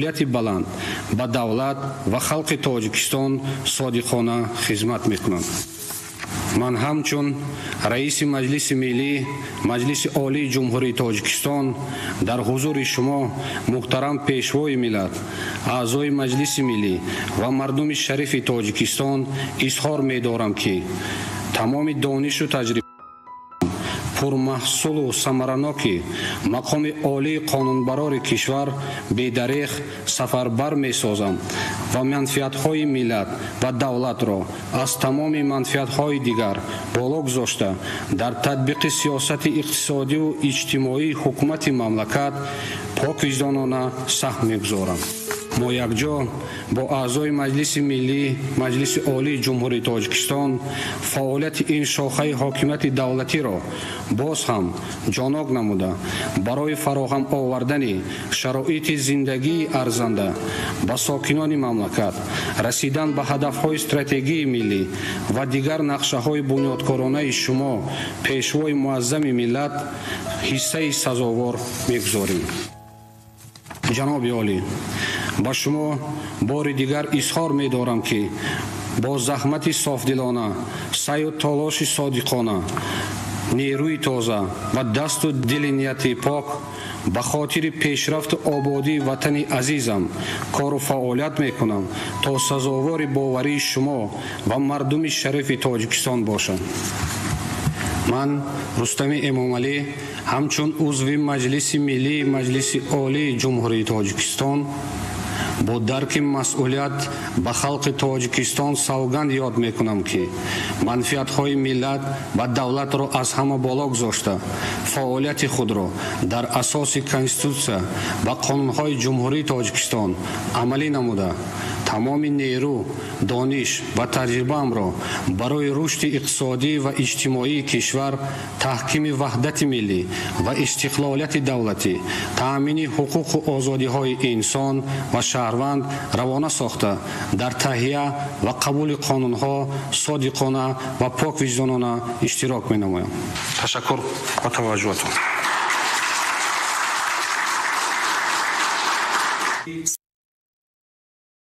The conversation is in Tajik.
масъулияти баланд ба давлат ва халқи Тоҷикистон содиқона хизмат мекунам. Ман ҳамчун раиси Маҷлиси Миллӣ, Маҷлиси Олии Ҷумҳурии Тоҷикистон дар ҳузури шумо, муҳтарам Пешвои миллат, аъзои Маҷлиси Миллӣ ва мардуми шарифи Тоҷикистон изҳор медорам, ки тамоми донишу таҷриба пурмаҳсулу самараноки мақоми олии қонунбарори кишвар бедареғ сафарбар месозам ва манфиатҳои миллат ва давлатро аз тамоми манфиатҳои дигар боло гузошта, дар татбиқи сиёсати иқтисодиву иҷтимоии ҳукумати мамлакат поквиҷдонона саҳм мегузорам. Мо якҷо бо аъзои Маҷлиси Миллӣ, Маҷлиси Олии Ҷумҳурии Тоҷикистон фаъолияти ин шохаи ҳокимияти давлатиро боз ҳам ҷонок намуда, барои фароҳам овардани шароити зиндагии арзанда ба сокинони мамлакат, расидан ба ҳадафҳои стратегии миллӣ ва дигар нақшаҳои бунёдкоронаи шумо, Пешвои муаззами миллат, ҳиссаи сазовор мегузорем. Ҷаноби олӣ, ба шумо бори дигар изҳор медорам, ки бо заҳмати софдилона, саъю талоши содиқона, нерӯи тоза ва дасту дили нияти пок ба хотири пешрафту ободии ватани азизам кору фаъолият мекунам, то сазовори боварии шумо ва мардуми шарифи Тоҷикистон бошам. Ман, Рустами Эмомалӣ, ҳамчун узви Маҷлиси Миллии Маҷлиси Олии Ҷумҳурии Тоҷикистон бо дарки масъулият ба халқи Тоҷикистон савганд ёд мекунам, ки манфиатҳои миллат ва давлатро аз ҳама боло гузошта, фаъолияти худро дар асоси Конститутсия ва қонунҳои Ҷумҳурии Тоҷикистон амалӣ намуда, тамоми нерӯ, дониш ва таҷрибаамро барои рушди иқтисодӣ ва иҷтимоии кишвар, таҳкими ваҳдати миллӣ ва истиқлолияти давлатӣ, таъмини ҳуқуқу озодиҳои инсон ва шаҳрванд равона сохта, дар таҳия ва қабули қонунҳо содиқона ва поквиҷдонона иштирок менамоям. Ташаккур ба таваҷҷӯҳатон.